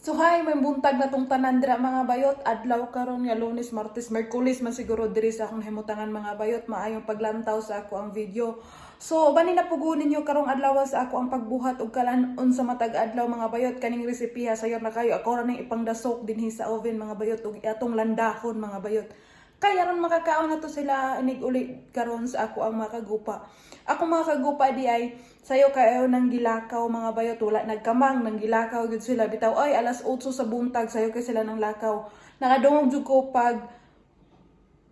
So hi, may buntag na tong tanan dira, mga bayot. Adlaw karon nga Lunes, Martes, Merkulis man siguro diri sa akong himutangan, mga bayot. Maayong paglantaw sa ako ang video. So bani na pugunin ninyo karong adlaw sa ako ang pagbuhat og kalan-on sa matag adlaw, mga bayot, kaning resipiha sayo na kayo. Ako ra ning ipangdasok dinhi sa oven, mga bayot, ug atong landahon, mga bayot. Kaya ron makakaon na to sila inig uli karon sa ako ang makagupa. Ako mga kagupa di ay sayo kayo nang gilakaw, mga bayot, wala nagkamang nang gilakaw gyud sila bitaw ay alas 8 sa buntag sayo kay sila nang lakaw. Nakadungog jud ko pag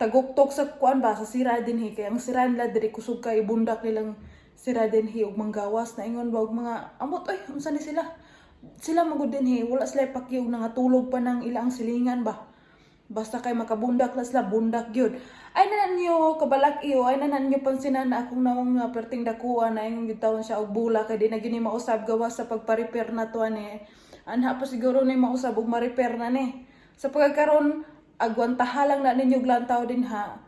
taguktok sa kuan ba sa sira dinhi, kay ang sira nila diri kusog kay bundak nilang sira dinhi og manggawas na ingon ba og mga amot oy, unsa ni sila sila magud dinhi, wala sila pakyog, nangatulog pa ng ilang silingan ba. Basta kay makabundak na sila, bundak gyud. Ay na ninyo kabalak iyo, ay na ninyo pansinan na akong nawong nga perting dakuan na ingon gyud tawon siya og bula kay di na gyud ni mausab gawas sa pagpa-repair na to ani. Anha pa siguro ni mausab og ma-repair na ni. Sa pagkakaron, agwantaha lang na ninyo lantaw din ha.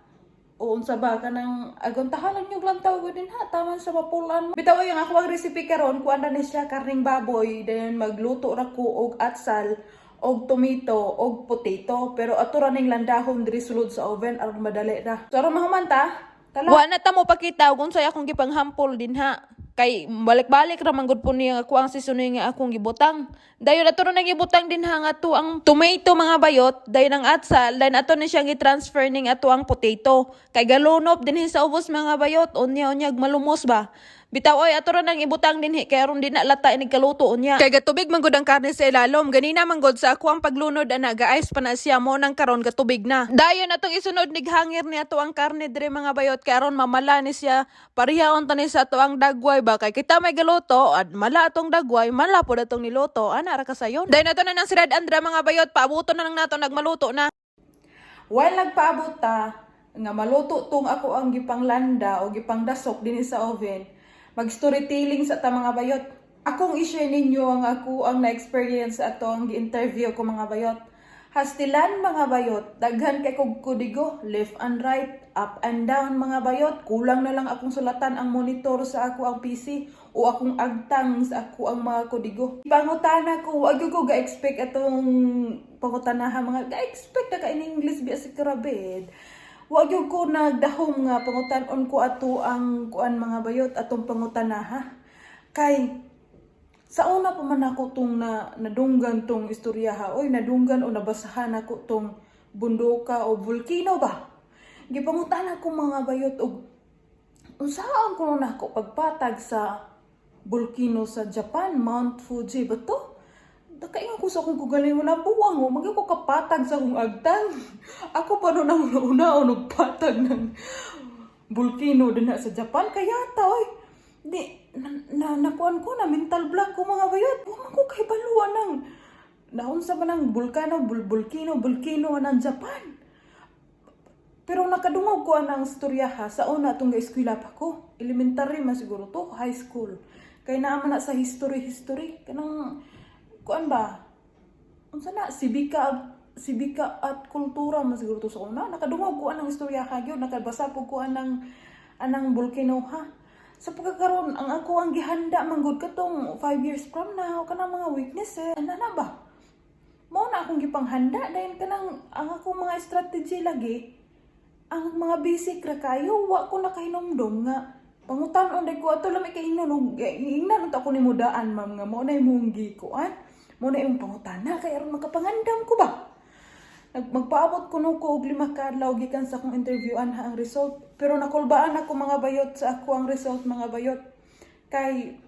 O unsa ba kanang agwantaha lang ninyo lantaw din ha, taman sa mapulan. Bitaw ay ang ako ang recipe karon, kuan na ni siya, karning baboy, dayon magluto ra ko og atsal og tomato og potato, pero ato ra ning landahon diri sulod sa oven aron madali ra. So aron mahuman ta, tala. Wa na ta mo pakita og unsay akong gipanghampol din ha. Kay balik-balik ra man gud po niya ako ang seasoning nga akong gibutang. Dayon ato ra nang gibutang din ha nga ato ang tomato, mga bayot, dayon ang atsal, dayon ato ni siyang gi-transfer ning ato ang potato. Kay galunop dinhi sa ubos, mga bayot, unya unyag malumos ba. Bitaw oy, ato ra nang ibutang dinhi kay aron di na lata inig kaluto unya. Kay gatubig man gud ang karne sa ilalom. Ganina man gud sa ako ang paglunod ana, ga-ice pa na siya mo nang karon gatubig na. Dayon atong isunod nig hangir ni ato ang karne dire, mga bayot, kay aron mamala ni siya. Parehaon ta ni sa ato ang dagway ba, kay kita may galuto at mala atong dagway, mala pod atong niluto ana ra kasayon. Dayon ato na nang sirad andra, mga bayot, paabuto na lang nato nagmaluto na. While nagpaabot ta nga maluto tong ako ang gipanglanda o gipangdasok dinhi sa oven, mag storytelling sa ta, mga bayot. Akong i-share ninyo ang ako ang na-experience ato ang gi-interview ko, mga bayot. Hastilan, mga bayot, daghan kay kog kodigo, left and right, up and down, mga bayot. Kulang na lang akong sulatan ang monitor sa ako ang PC o akong agtang sa ako ang mga kodigo. Pangutana ko, wag ko ga-expect atong pangutanaha, mga ga-expect na ka in English biya si Karabed. Wag gyud ko nagdahom nga pangutan-on ko ato ang kuan, mga bayot, atong pangutanaha. Kay sa una pa man ako tong na nadunggan tong istorya ha. Oy, nadunggan o nabasahan ako tong bundoka o volcano ba. Gipangutan ako, mga bayot, og unsaon ko na ako pagpatag sa volcano sa Japan, Mount Fuji ba to? Nakaingon ko sa akong kagalingon na buwang mo, magyud ko kapatag sa akong agtang. Ako pa noon ang una nagpatag ng volcano din sa Japan. Kaya ta, oy. Di, na, na, nakuan ko na, mental block ko, mga bayot. Wa man ko kay baluan ng, naunsa ba ng volcano, volcano, volcano ng Japan. Pero nakadungog ko ang istorya ha, sa una itong ga-eskwela pa ko. Elementary man siguro to, high school. Kay naaman na sa history, history. Kanang, kuan ba? Unsa na? Sibika, sibika at kultura man siguro to sa una. Nakadungog ko anang istorya ka gyud, nakabasa po ko anang anang volcano ha. Sa pagkakaroon, ang ako ang gihanda manggod katong 5 years from now, kanang mga weaknesses, ana na ba? Mao na akong gipanghanda dahil kanang ang akong mga strategy lagi ang mga basic ra kayo, wa ko nakahinumdom nga pangutan-on day ko ato lami kay ingnon og ingnan unta ko nimo daan, ma'am, nga mao na imong gikuan, mao na imong pangutana kay aron makapangandam ko ba. Magpaabot kuno ko og 5 ka adlaw gikan sa akong interviewan ha ang result, pero nakulbaan ako, mga bayot, sa ako ang result, mga bayot, kay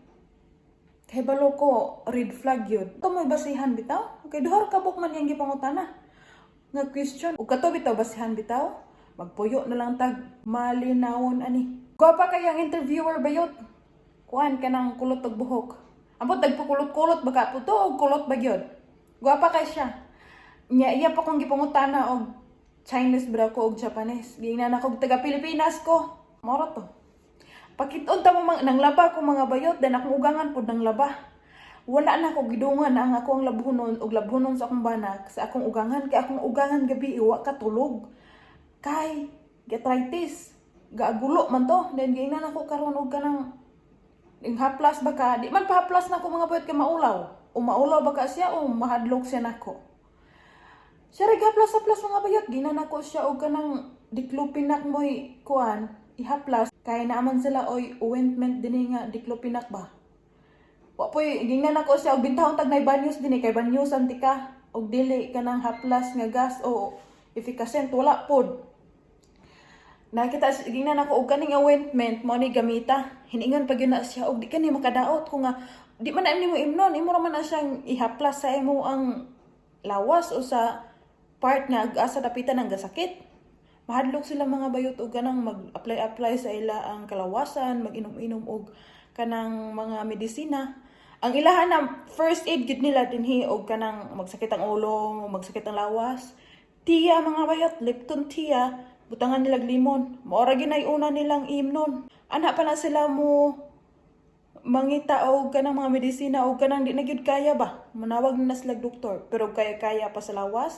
kay balo ko red flag yun. Ito mo'y basihan bitaw. Kay duha ra ka buok man iyang gipangutana nga question. Ug kato bitaw basihan bitaw. Magpuyo na lang tag malinawon ani. Gwapa kay ang interviewer, bayot. Kuan kanang kulot og buhok. Ambot nagpakulot-kulot baka puto og kulot ba gyud. Gwapa kay siya. Nya iya pa kong gipangutana og Chinese bra ko og Japanese. Giingnan ako og taga Pilipinas ko. Moro to. Pakiton ta mo mga nang laba ko, mga bayot, then akong ugangan pod nang laba. Wala na ko gidungan ang ako ang labhonon og labhonon sa akong banak sa akong ugangan, kay akong ugangan gabi wa katulog. Kay arthritis, gaagulo man to. Then giingnan ako karon og kanang ing haplas ba ka, di man pa haplas na ako, mga bayot, kay maulaw. O maulaw ba ka siya o mahadlok siya nako. Siya rin haplas-haplas, mga bayot. Gina nako siya og kanang diclofenac mo'y kuan, ihaplas. Kaya naaman sila oy ointment dinhi nga diclofenac ba. Wa po'y gingnan nako siya og bintahon tag nay banyos dinhi kay banyosan tika og dili kanang haplas nga gas o efficacent, wala pod. Nakita gingnan ako og kaning ointment mo ni gamita. Hiningan pa gyud na siya og di kani makadaot ko nga di man na nimo imnon, imo ra man na siyang ihaplas sa imo ang lawas o sa part nga asa dapitan ang gasakit. Mahadlok sila, mga bayot, og kanang mag-apply-apply sa ila ang kalawasan, mag-inom-inom og kanang mga medisina. Ang ilahan na first aid gid nila dinhi og kanang magsakit ang ulo, magsakit ang lawas. Tiya, mga bayot, Lipton tea, butangan nilag limon. Maora ginay una nilang imnon. Ana pa na sila mo mangita og kanang mga medisina og kanang di na gyud kaya ba. Manawag na sila doktor, pero kaya-kaya pa sa lawas.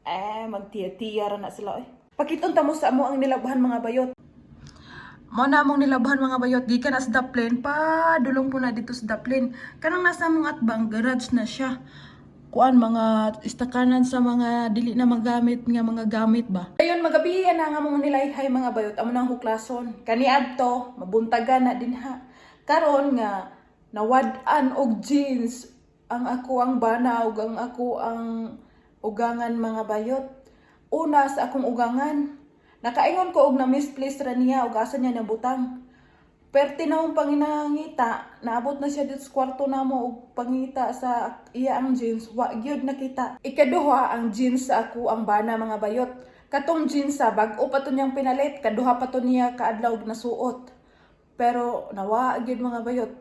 Eh, magtiya-tiya ra na sila eh. Pakiton ta mo sa amo ang nilabhan, mga bayot. Mo na among nilabhan, mga bayot, gikan na sa daplin, pa dulong po na dito sa daplin. Kanang nasa among atbang garage na siya. Kuan, mga istakanan sa mga dili na magamit nga mga gamit ba. Ayun, magabi na nga mga nilayhay, mga bayot, amo nang huklason. Kaniadto, mabuntagan na dinha. Karon nga nawad-an og jeans ang ako ang bana ug ang ako ang ugangan, mga bayot. Una sa akong ugangan, nakaingon ko og na misplace ra niya ug asa niya nabutang. Perti na akong panginangita, naabot na siya dito sa kwarto namo og pangita sa iya ang jeans, wa gyud nakita. Ikaduha ang jeans sa ako ang bana, mga bayot. Katong jeans sa bag-o pa to niyang pinalit, kaduha pa to niya kaadlaw nasuot. Pero nawa gyud, mga bayot.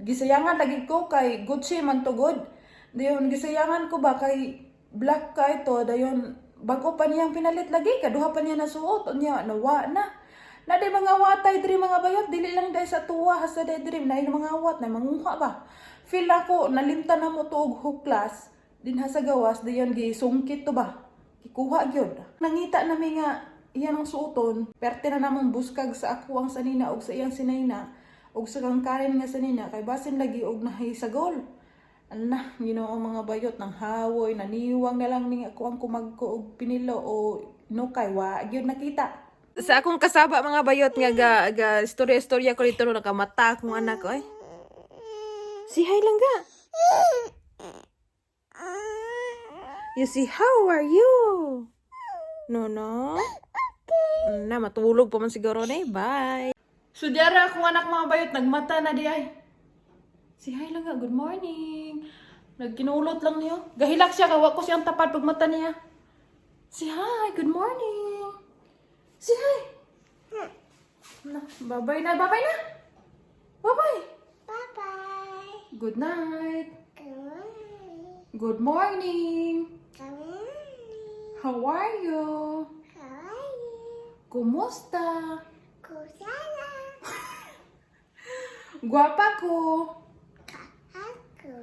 Gisayangan lagi ko kay Gucci man tugod. Dayon gisayangan ko ba kay black ka ito, dayon bago pa niyang pinalit lagi, kaduha pa niya nasuot, unya nawa na. Na di mga watay diri, mga bayot, dili lang dahil sa tuwa hasta dai diri na mga wat na manguha ba. Feel ako nalimtan na mo to og huklas dinha sa gawas, dayon gisungkit to ba. Gikuha gyud. Nangita nami nga iyan ang suoton, perte na namong buskag sa ako ang sanina og sa iyang sinayna og sa kang Karen nga sanina kay basin lagi og nahisagol. Ana, Ginoo, mga bayot, nang hawoy, naniwang na lang ning ako ang kumagko og pinilo o nukay, wa gyud nakita. Sa akong kasaba, mga bayot, nga ga istorya-istorya ko dito, no, nakamata akong anak ko eh. Si hi lang ga. You see, how are you? No. Na, matulog pa man siguro na eh. Bye. So, diara akong anak, mga bayot, nagmata na di ay. Si hi lang nga, good morning. Nagkinulot lang niyo. Gahilak siya, kawa ko siyang tapad pag mata niya. Si hi, good morning. Si hi. Na, bye-bye na, bye-bye na. Bye-bye. Bye-bye. Good night. Good morning. Good morning. Good morning. How are you? How are you? Kumusta? Kusala. Gwapa ko. Ako.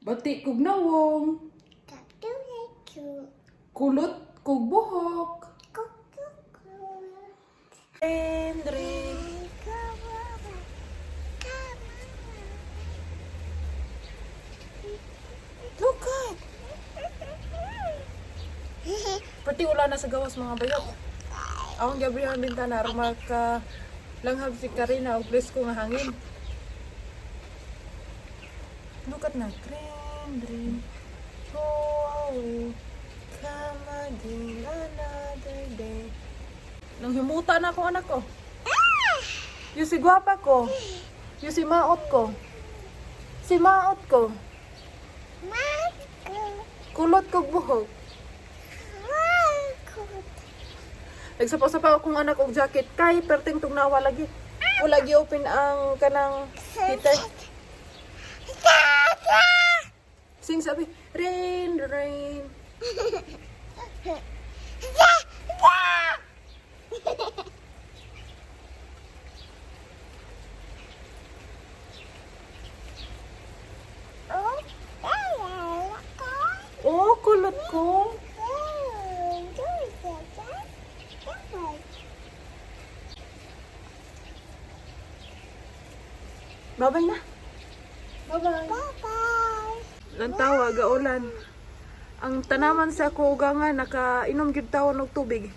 Bati kog nawong. Katuliku. Kulot kog buhok. Kukuku. Hendrik. Come. Look at. Pati wala na sa gawas, mga bayot. Akong gabi ang bintana aron maka langhab si Karina og presko nga hangin. Look at na. Dream, dream. Go away. Come again another day. Nang himuta na akong anak ko. Yung si gwapa ko. Yung si maot ko. Si maot ko. Marco. Kulot kog buhok. Marco. Nagsapaw-sapaw akong anak og jacket kay perting tugnawa lagi. Wala gi open ang kanang heater. Tata. Sing sabi, "Rain, rain." Da, da. Oh, Oh, kulot ko. Bye-bye na. Bye-bye. Bye-bye. Lantawa gaulan. Ang tanaman sa ako ugangan nakainom gyud tawon og tubig.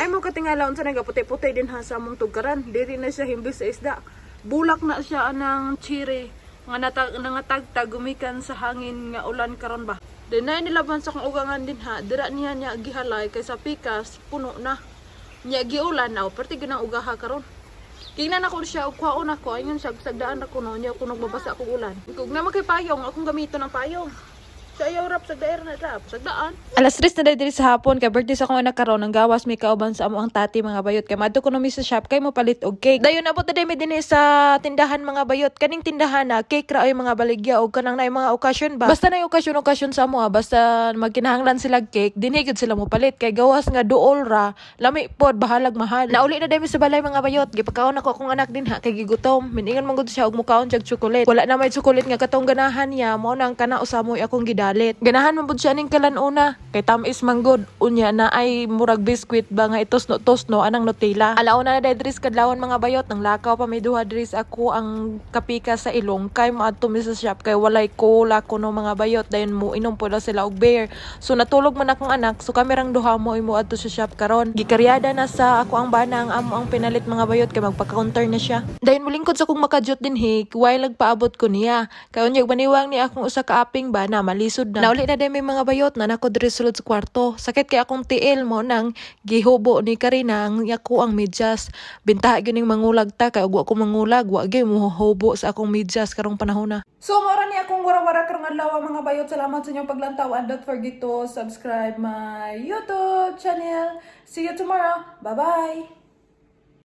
Ay mo katingala unsa nagaputi-puti din ha sa among tugkaran. Diri na siya himbis sa isda. Bulak na siya anang chiri nga nangatagtag gumikan sa hangin nga ulan karon ba. Dinay nilaban sa akong ugangan din ha. Dira niya niya gihalay kay sa pikas puno na. Nya giulan na perti ginang ugaha karon. Tingnan ako siya og kwaon ako ayun siya sagdaan ako no nya kunog mabasa akong ulan. Kung na payong akong gamiton ang payong. Sa ayaw rap sagdaer na rap sagdaan. Alas 3 na diri sa hapon kay birthday sa akong anak karon, ang gawas may kauban sa amo ang tati, mga bayot, kay madto kuno mi sa shop kay mo palit og cake. Dayon abot na mi dinhi sa tindahan, mga bayot. Kaning tindahan na cake ra ay mga baligya og kanang naay mga okasyon ba. Basta na okasyon okasyon sa amo ah, basta magkinahanglan sila og cake dinhi gud sila mo palit kay gawas nga duol ra, lami pod, bahalag mahal. Nauli na mi sa balay, mga bayot. Gipakaon ako akong anak dinha kay gigutom. Miningon man gud siya og mukaon siya og chocolate. Wala na may chocolate nga katong ganahan niya, mao nang kana usa mo'y akong gidalit. Ganahan man pud siya ning kalan-una kay tamis man gud. Unya na ay murag biskwit ba nga itos-no anang Nutella. Alauna na dahil diri sa kadlawon, mga bayot, nang lakaw pa may duha diri sa ako ang kapika sa ilong kay moadto mi sa shop kay walay cola kuno, mga bayot. Dayon mo inom po daw sila og beer. So natulog man akong anak, so kami rang duha mo imo adto sa shop karon. Gikaryada na sa ako ang bana ang amo ang pinalit, mga bayot, kay magpa-counter na siya. Dayon mulingkod sa kong makajot dinhi while nagpaabot ko niya. Kay unyag maniwang ni akong usa ka aping ba na malisod na. Nauli na din may mga bayot na nako diri sulod sa kwarto. Sakit kay akong tiil mo nang gihubo ni Karina ang ako ang medyas. Bintaha gyud ning mangulag ta kay ug wa ko mangulag, wa gyud mohubo sa akong medyas karong panahon na. So, mora ni akong wara-wara karong adlaw, mga bayot. Salamat sa inyong paglantaw and don't forget to subscribe my YouTube channel. See you tomorrow. Bye-bye!